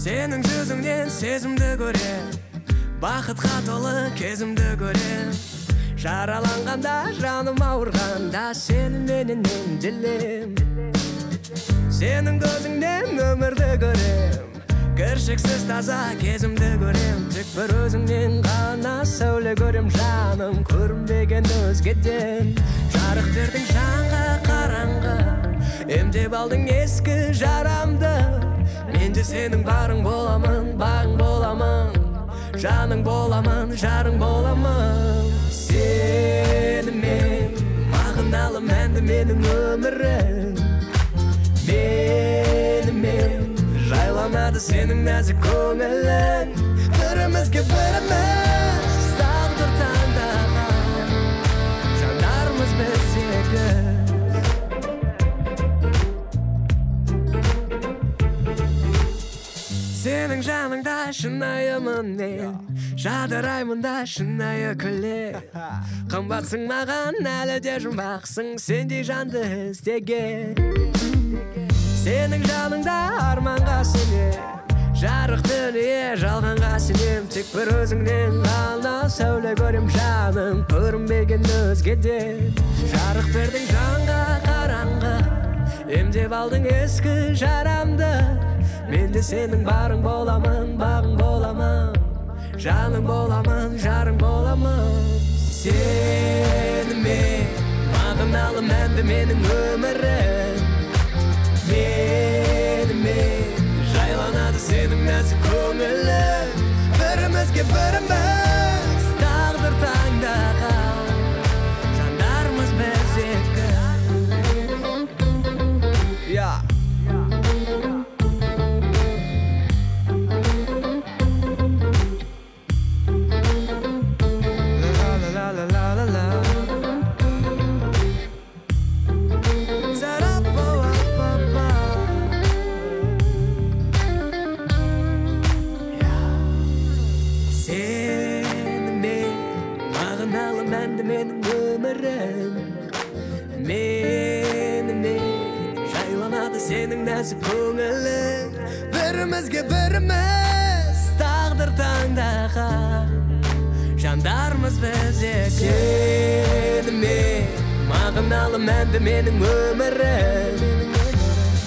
Сенің жүзіңнен сезімді көрем, бақытқа толы кезімді көрем. Жараланғанда, жаным ауырғанда, сеніменен емделем. Сенің көзіңнен өмірді көрем, кіршіксіз таза кезімді көрем. Тек бір өзіңнен ғана сәуле көрем, жаным көрінбеген өзгеден. Жарық бердің жанға қараңғы, емдеп алдың ескі жарамды. Мен де сенің барың боламын, бағың боламын, жаның боламын, жарың боламын. Сенімен мағыналы мәнді менің өмірім, менімен жайланады сенің нәзік көңілің. Бірімізге біріміз тағдыр таңдаған жандармыз біз екі. Сенің жаныңда шынайымын мен, жадыраймын да шынайы күле. Қымбатсың маған, әлі де жұмбақсың, сендей жанды іздеген. Сенің жаныңда арманға сенем, жарық дүние жалғанға сенем. Тек бір өзіңнен ғана сәуле көрем, жаным көрінбеген өзгеден. Жарық бердің жанға қараңғы, емдеп алдың ескі жарамды. Мен де сенің барың боламын, бағың боламын, жаның боламын, жарың боламын. Сенімен мағыналы мәнді менің өмірім, менімен жайланады сенің нәзік көңілің. Бірімізге біріміз тағдыр таңдаған жандармыз біз екі. Я. Менің өмірім, менімен жайланады сенің нәзік көңілің. Бірімізге біріміз тағдыр таңдаған жандармыз біз екі. Сенімен мағыналы мәнді менің өмірім,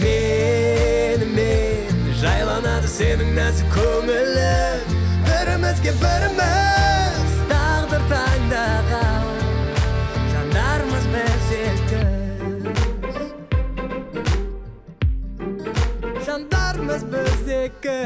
менімен жайланады сенің нәзік көңілің. Бірімізге біріміз тағдыр таңдаған жандармыз біз екі. Жандармыз біз екі.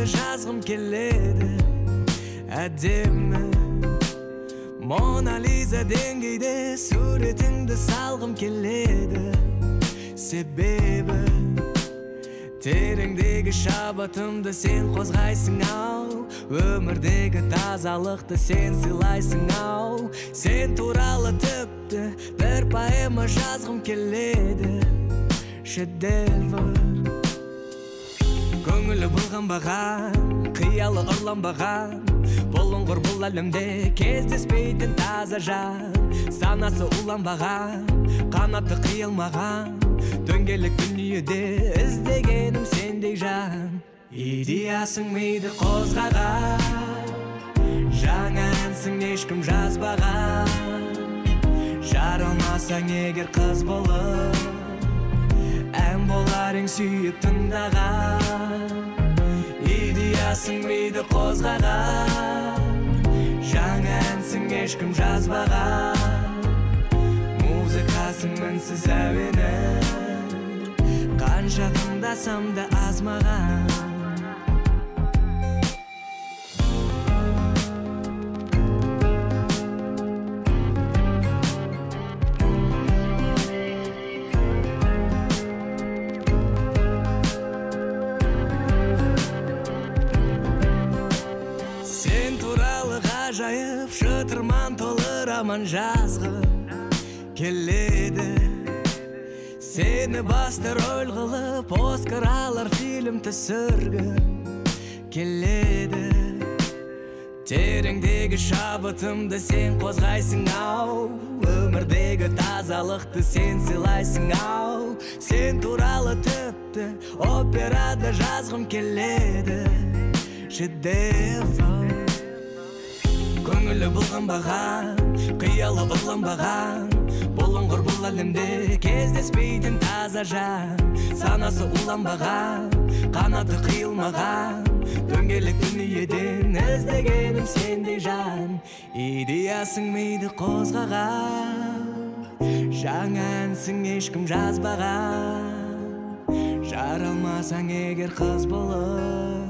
Жазғым келеді әдемі Мона Лиза деңгейде суретіңді салғым келеді. Себебі тереңдегі шабытымды сен қозғайсың ау, өмірдегі тазалықты сен сыйлайсың ау. Сен туралы тіпті бір поэма жазғым келеді, шедевр. Көңілі бұлғанбаған, қиялы ұрланбаған, бұлыңғыр бұл әлемде кездеспейтін таза жан. Санасы уланбаған, қанаты қиылмаған, дөңгелек дүниеде іздегенім сендей жан. Идеясың миды қозғаған, жаңа әнсің ешкім жазбаған. Жаралмасаң егер қыз болып, ән болар ең сүйіп тыңдаған. Идеясың миды қозғаған, жаңа әнсің ешкім жазбаған. Музыкасың мінсіз әуені, қанша тыңдасам да аз маған. Сен туралы ғажайып шытырман толы роман жазғым келеді. Сені басты роль қылып Оскар алар фильм түсіргім келеді. Тереңдегі шабытымды сен қозғайсың ау, өмірдегі тазалықты сен сыйлайсың ау. Сен туралы тіпті операда жазғым келеді. Шедевр. Көңілі бұлғанбаған, қиялы ұрланбаған, бұлыңғыр бұл әлемде кездеспейтін таза жан. Санасы уланбаған, қанаты қиылмаған, дөңгелек дүниеден іздегенім сендей жан. Идеясың миды қозғаған, жаңа әнсің ешкім жазбаған. Жаралмасаң егер қыз болып,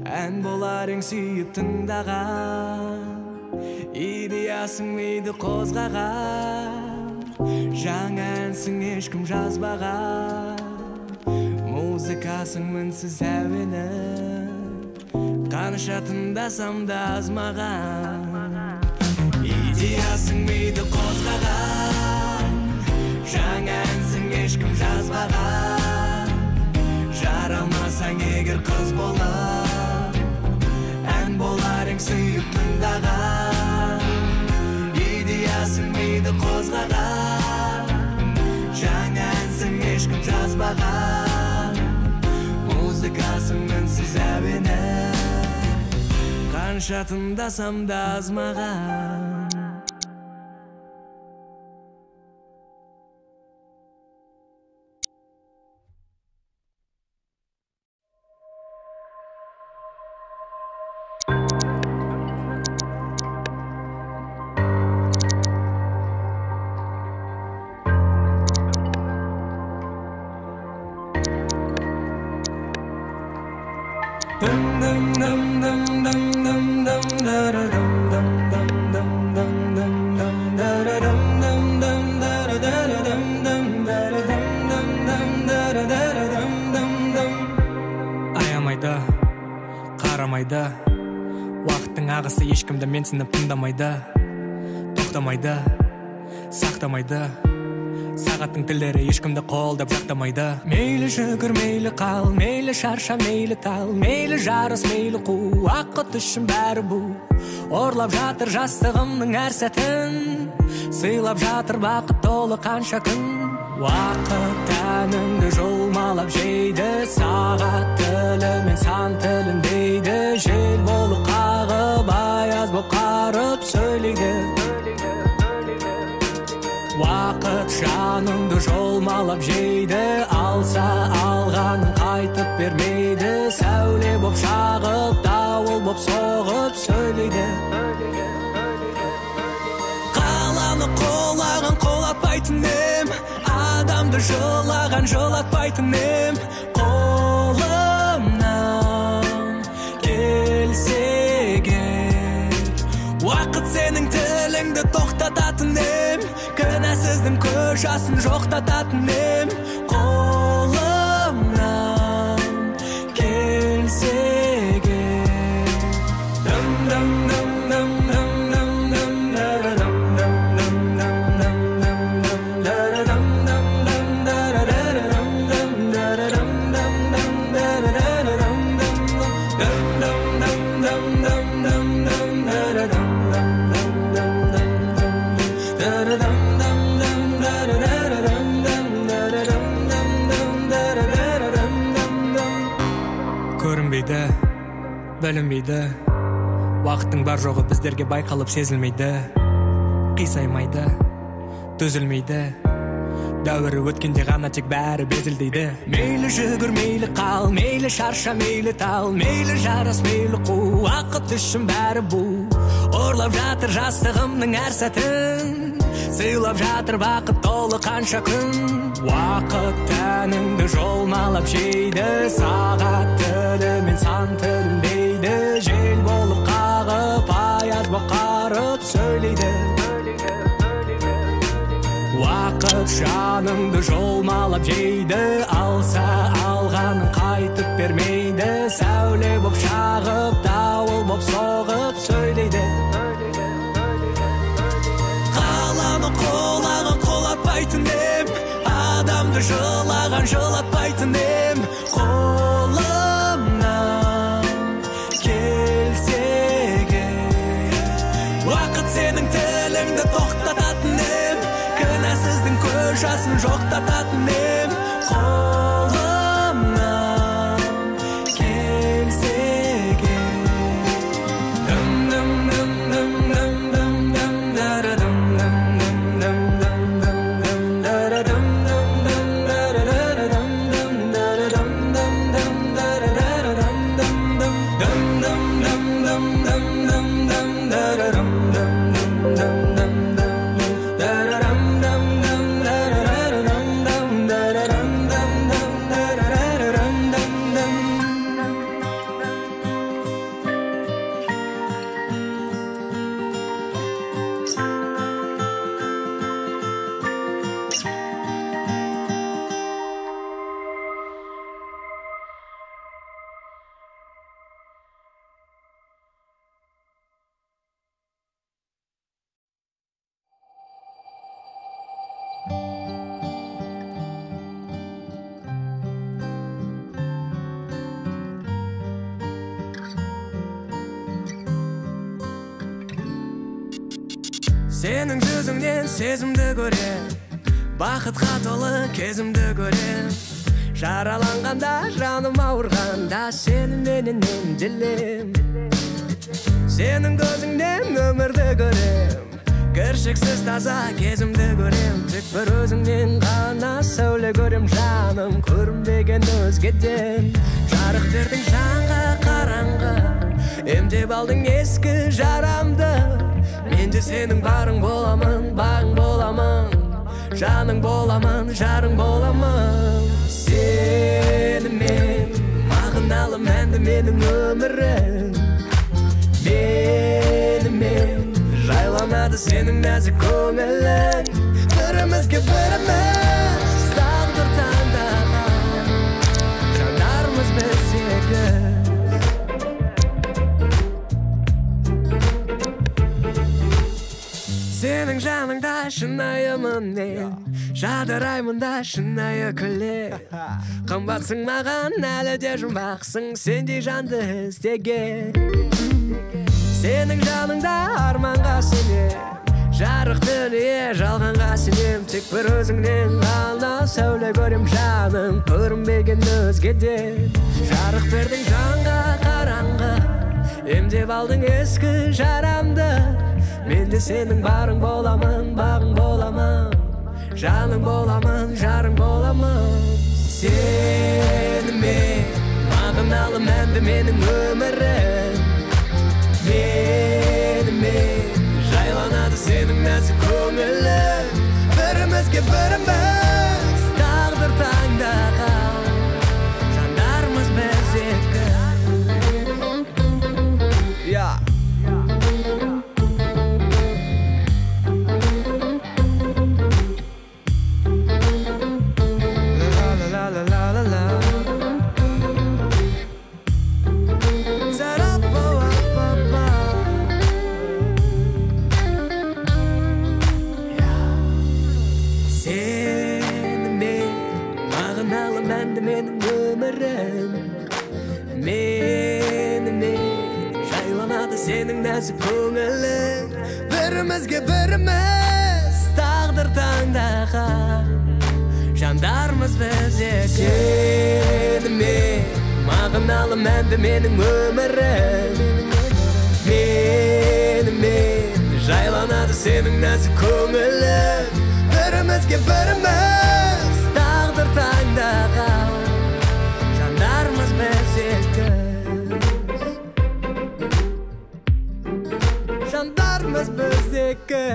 ән болар ең сүйіп тыңдаған. Идеясың миды қозғаған, жаңа әнсің ешкім жазбаған. Музыкасың мінсіз әуені, қанша тыңдасам да аз маған. Идеясың миды қозғаған, жаңа әнсің ешкім жазбаған. Жаралмасаң егер қыз болып, ән болар ең сүйіп тыңдаған. Идеясың миды қозғаған, жаңа әнсің ешкім жазбаған. Музыкасың мінсіз әуені, қанша тыңдасам да аз маған. Аямайды, қарамайды, уақыттың ағысы ешкімді менсініп тыңдамайды, тоқтамайды, сақтамайды. Сағаттың тілдері ешкімді қолдап жақтамайды. Мейлі жүгір, мейлі қал, мейлі шарша, мейлі тал, мейлі жарыс, мейлі қу, уақыт үшін бәрі бұ. Орлап жатыр жастығымның әр сәтін, сыйлап жатыр бақыт толы қанша күн. Уақыт әніңді жұлмалап жейді, сағат тілімен сан тіліндейді. Жел болып қағып, аяз болып қарып сөйлейді. Уақыт жаныңды жолмалап жейді, алса алғанын қайтып бермейді. Сәуле боп шағып, дауыл боп соғып сөйлейді. Қаланы құлағын құлатпайтын ем, адамды жылаған жылатпайтын ем. Қолымнан келсе егер, уақыт сенің тіліңді тоқтататын ем, кінәсіздің көз жасын жоқтататын ем. Қолымнан келсе егер. Дым дым дым дым дым дым дым дара дым дым дым дым дым дым дым дара дым дым дым дара дара дым дым дара дым дым дым дара дара дым дым дым дым дым дым дым дым дым дара дым дым дым дым дым дым дара дым дым дым дара дара дым дым дара дым дым дым дара дара дым дым дым. Көрінбейді, білінбейді, уақыттың бар жоғы біздерге байқалып сезілмейді. Қисаймайды, түзілмейді, дәуірі өткенде ғана тек бәрі безілдейді. Мейлі жүгір, мейлі қал, мейлі шарша, мейлі тал, мейлі жарас, мейлі қу, уақыт үшін бәрі бұ. Орлап жатыр жастығымның әр сәтін, сыйлап жатыр бақыт толы қанша күн. Уақыт әніңді жолмалап жұлмалап жейді, сағат тілімен сан тілінбейді, жел болып қағып, аяз боп қарып сөйлейді. Уақыт жаныңды жұлмалап жейді, алса алғанын қайтып бермейді, сәуле боп шағып, дауыл боп соғып сөйлейді. Қаланы құлағын құлатпайтын ем, адамды жылаған жылатпайтын ем, қолымнан келсе уақыт сенің тіліңді тоқтататын ем, кінәсіздің көз жасын жоқтататын ем, қолымнан келсе. Дым дым дым дым дым дым дым дара дым дым дым дым дым дым дым дара дым дым дым дара дара дым дым дара дым дым дым дара дара дым дым дым дым дым дым дым дым дым дым дара дым дым дым дым дым дым дара дым дым дым дара дара дым дым дара дым дым дым дара дара дым дым дым. Сенің жүзіңнен сезімді көрем, бақытқа толы кезімді көрем. Жараланғанда, жаным ауырғанда, сені менен емделем. Сенің көзіңнен өмірді көрем, кіршіксіз таза кезімді көрем. Тек бір өзіңнен ғана сәуле көрем, жаным көрінбеген өзгеден. Жарық бердің жанға қараңғы, емдеп алдың ескі жарамды. Мен де сенің барың боламын, бағың боламын, жаның боламын, жарың боламын. Сенімен мағыналы мәнді менің өмірім, менімен жайланады сенің нәзік көңілің. Бірімізге біріміз тағдыр таңдаған жандармыз біз екі. Сенің жаныңда шынайымын мен, жадыраймын да шынайы күлем. Қымбатсың маған, әлі де жұмбақсың, сендей жанды іздеген. Сенің жаныңда арманға сенем, жарық дүние жалғанға сенем. Тек бір өзіңнен ғана сәуле көрем, жаным көрінбеген өзгеден. Жарық бердің жанға қараңғы, емдеп алдың ескі жарамды. Мен де сенің барың боламын, бағың боламын, жаның боламын, жарың боламын. Сенімен мағыналы мәнді менің өмірім, менімен жайланады сенің нәзік көңілің. Бірімізге біріміз тағдыр таңдаған жандармыз біз екі. Я. Сенімен мағыналы мәнді менің өмірім, менімен жайланады сенің нәзік көңілің. Бірімізге біріміз тағдыр таңдаған жандармыз біз екі. Сенімен мағыналы мәнді менің өмірім, менімен жайланады сенің нәзік көңілің. Бірімізге біріміз тағдыр таңдаған жандармыз біз екі. Жандармыз біз екі.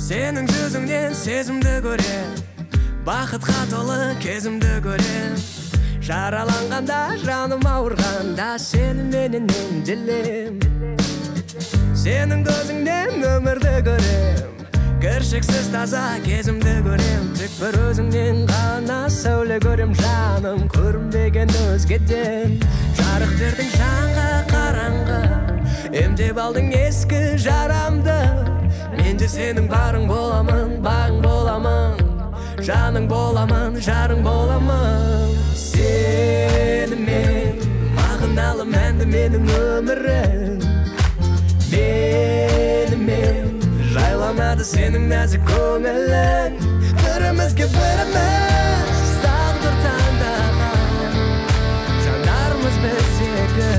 Сенің жүзіңнен сезімді көрем, бақытқа толы кезімді көрем. Жараланғанда, жаным ауырғанда, сені менен емделем. Сенің көзіңнен өмірді көрем, кіршіксіз таза кезімді көрем. Тек бір өзіңнен ғана сәуле көрем, жаным көрінбеген өзгеден. Жарық бердің жанға қараңғы, емдеп алдың ескі жарамды. Мен де сенің барың боламын, бағың боламын, жаның боламын, жарың боламын. Сенімен мағыналы мәнді менің өмірім. Менімен жайланады сенің нәзік көңілің. Бірімізге біріміз тағдыр таңдаған жандармыз біз екі.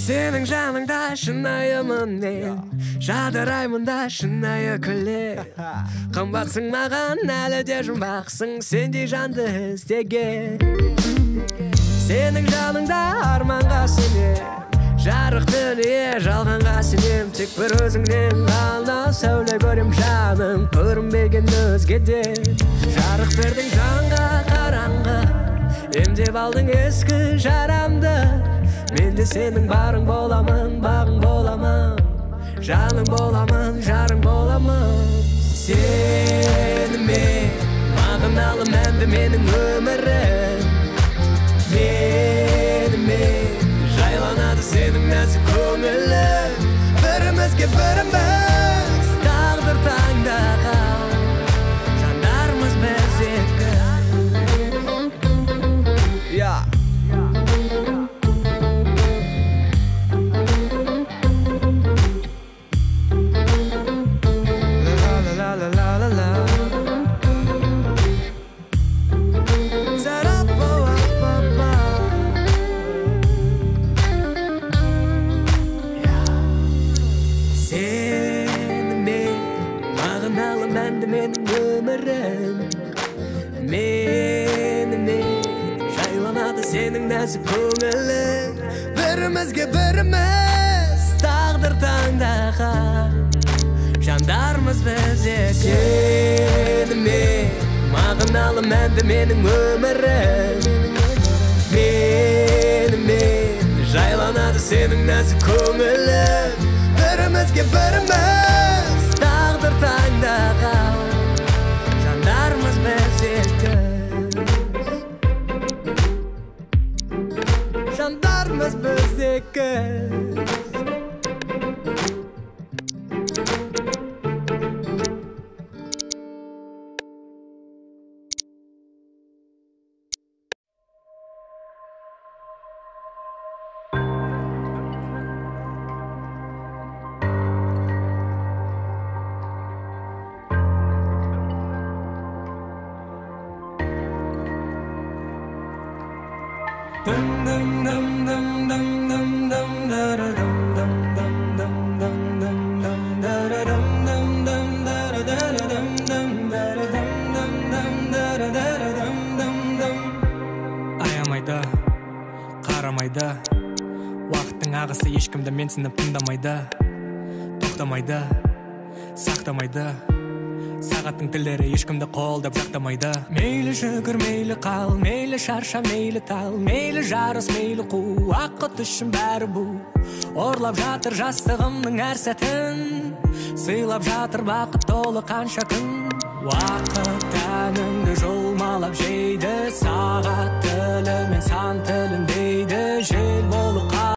Сенің жаныңда шынайымын мен, жадыраймын да шынайы күле. Қымбатсың маған, әлі де жұмбақсың, сендей жанды іздеген. Сенің жаныңда арманға сенем, жарық дүние жалғанға сенем. Тек бір өзіңнен ғана сәуле көрем, жаным көрінбеген өзгеден. Жарық бердің жанға қараңғы, емдеп алдың ескі жарамды. Мен де сенің барың боламын, бағың боламын, жаның боламын, жарың боламын. Сенімен мағыналы мәнді менің өмірім. Менімен жайланады сенің нәзік көңілің. Бірімізге біріміз тағдыр таңдаған жандармыз біз екі. Я. Сенімен мағыналы мәнді менің өмірім. Менімен жайланады сенің нәзік көңілің. Бірімізге біріміз тағдыр таңдаған жандармыз біз екі. Сенімен мағыналы мәнді менің өмірім. Менімен жайланады сенің нәзік көңілің. Бірімізге біріміз тағдыр таңдаған жандармыз біз екі. Жандармыз біз екі. Аямайды, қарамайды, уақыттың ағысы ешкімді менсініп тыңдамайды. Тоқтамайды, сақтамайды, сағаттың тілдері ешкімді қолдап жақтамайды. Мейлі жүгір, мейлі қал, мейлі шарша, мейлі тал, мейлі жарыс, мейлі қу, уақыт үшін бәрі бұ. Орлап жатыр жастығымның әр сәтін, сыйлап жатыр бақыт толы қанша күн. Уақыт әніңді жұлмалап жейді, сағат тілімен сан тіліндейді. Жел болып